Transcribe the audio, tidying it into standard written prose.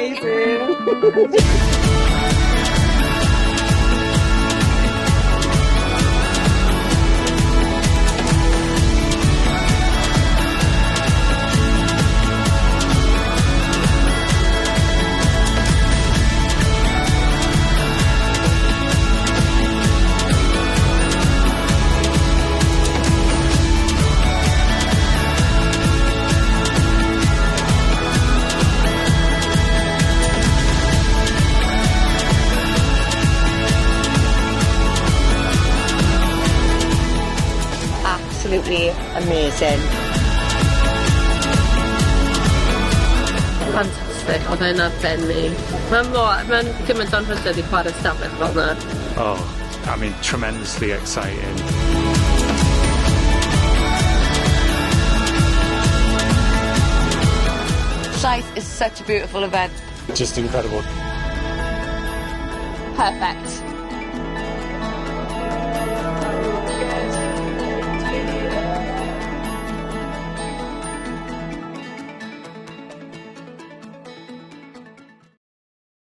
Amazing. Absolutely amazing. Fantastic o'dd e'n arbennig. Ma'n mor ma'n gymaint o anrhydedd i chware stafell fel 'na. Oh, I mean, tremendously exciting. Llais is such a beautiful event. Just incredible. Perfect.